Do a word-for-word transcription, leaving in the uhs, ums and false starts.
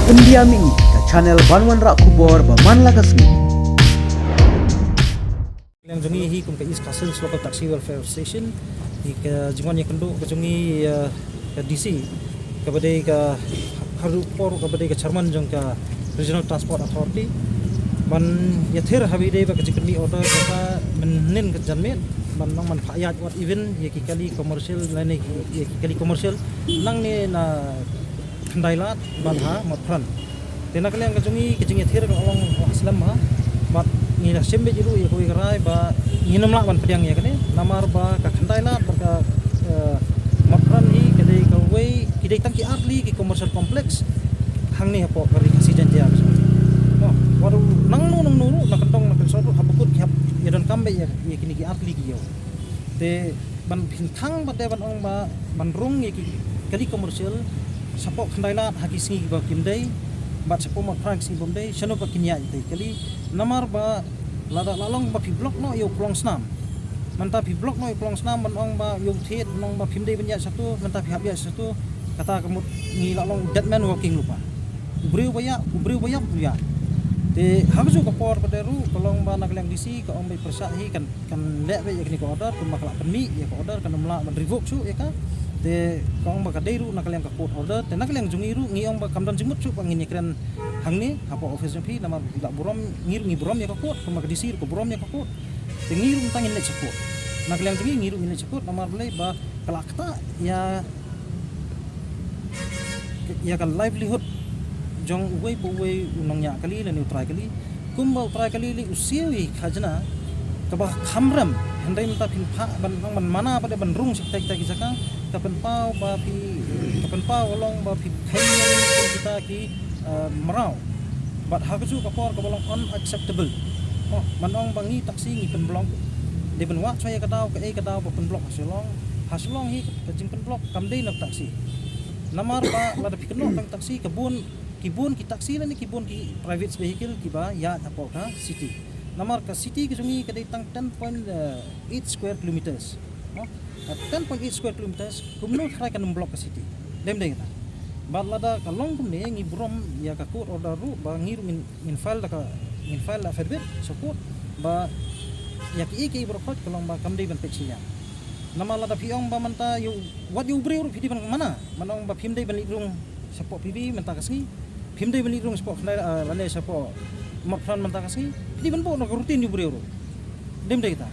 India Mini, ka channel ban wanrah khubor ba man la ka sngi. Liang jong ngi hi kum ka East Khasi Hills Local Taxi Welfare Association, hi ka jingwan ïakynduh ka jong ngi, eh, ka D C, kaba dei ka, haduh por kaba dei ka chairman jong ka Regional Transport Authority, ban ïathir ha ba dei ba ka jingpynmih order kata mynhynnin ka janmiet, ban nang ban phah ïaid wat even ïa ki kali commercial lane ïa ki kali commercial nangne na Khyndai Lad bad ha Motphran. Te na ka liang ka jong ngi ka jingïathir ka long ha slem ha. Bad ngi la shim beit ruh ïa kawei ka rai ba ngin ym lah ban pdiang ïa kane namar ba ka Khyndai Lad bad ka, eh, Motphran hi ka dei kawei, ki dei tang ki artylli ki commercial complex hangne hapoh ka Ri Khasi Jaiñtia ka jong ngi. Noh, wat ruh nangno nangno ruh na kyndong na kynsot ruh haba kut ki hap ïadonkam beit ïa, ïa kine ki artylli ki ïew. Te ban pynthang bad dei ban ong ba ban rung ïa ki kali commercial shapoh Khyndai Lad ha ki sngi kiba kim dei bad shapoh Motphran ki sngi bym dei, shano pat kin ïaid ïa ki kali. Namar ba lada la long ba phi block noh ïa u klongsnam, mynta phi block noh ïa u klongsnam ban ong ba ïa u thied ban ong ba phim dei ban ïaid shato, mynta phi hap ïaid shato, kata ka mut ngi la long dead man walking lypa. U briew ba ïaid, u briew ba ïaid, u ïaid. Te ha kajuh ka por pat ruh ka long ba na ka liang D C ka ong ba pyrshah hi kan kan leh beit ïa kane ka order, kumba ka la pynmih ïa ka order, kan ym lah ban revoke shuh ïa ka. Te ka ong ba ka dei ruh na ka liang ka court order, te na ka liang jong ngi ruh ngi ong ba kam don jingmut shuh ba ngin ïakren hangne hapoh office jong phi, namar ba phi la burom, ngi ruh ngi burom ïa ka court, kumba ka D C ruh ka burom ïa ka court. Te ngi ruh mynta ngin leit sha court. Na ka liang jong ngi, ngi ruh ngin leit sha court, namar balei ba ka la ktah ïa ïa ka livelihood jong uwei pa uwei u nongñiah kali lane u trai kali. Kumba u trai kali lei u siew ïa ki khajna kaba kham rem, hynrei mynta phin phah ban, ban mana pat ban rung sha kita kita ki jaka, ka pynpaw ba phi, ka pynpaw ka long ba phi kheiñ ïa kita ki, eh, mraw. Bad ha kajuh ka por kaba long unacceptable. Oh, ban ong ba ngi taxi ngi pynblock. Dei ban wad shuwa ïa ka daw, kaei ka daw ba pynblock ha Shillong. Ha Shillong hi ka jingpynblock kam dei na taxi. Namar ba lada phi kynnoh tang taxi, ka bun, ki bun ki taxi lane ki bun ki private vehicle kiba ïaid hapoh ka city. Namar ka city ka jong ngi ka dei tang ten point eight square kilometers. No? Ka ten point eight square kilometers, kumno tharai kan ym block ka city. Dei ym dei kata. Bad lada ka long kumne, ngi burom ïa ka court order ruh ba ngi ruh ngin, ngin file da ka, ngin file da affidavit sha court ba ïa kiei kiei baroh khoit ka long ba kam dei ban peit shiliang. Namar lada phi ong ba mynta ïa u, wat ïa u briew ruh phi dei ban mana, ban ong ba phim dei ban leit rung shapoh P B mynta ka sngi, phim dei ban leit rung shapoh Khyndai, ah, lane shapoh Motphran mynta ka sngi, phi dei ban buh na ka routine ïa u briew ruh. Dei ym dei kata.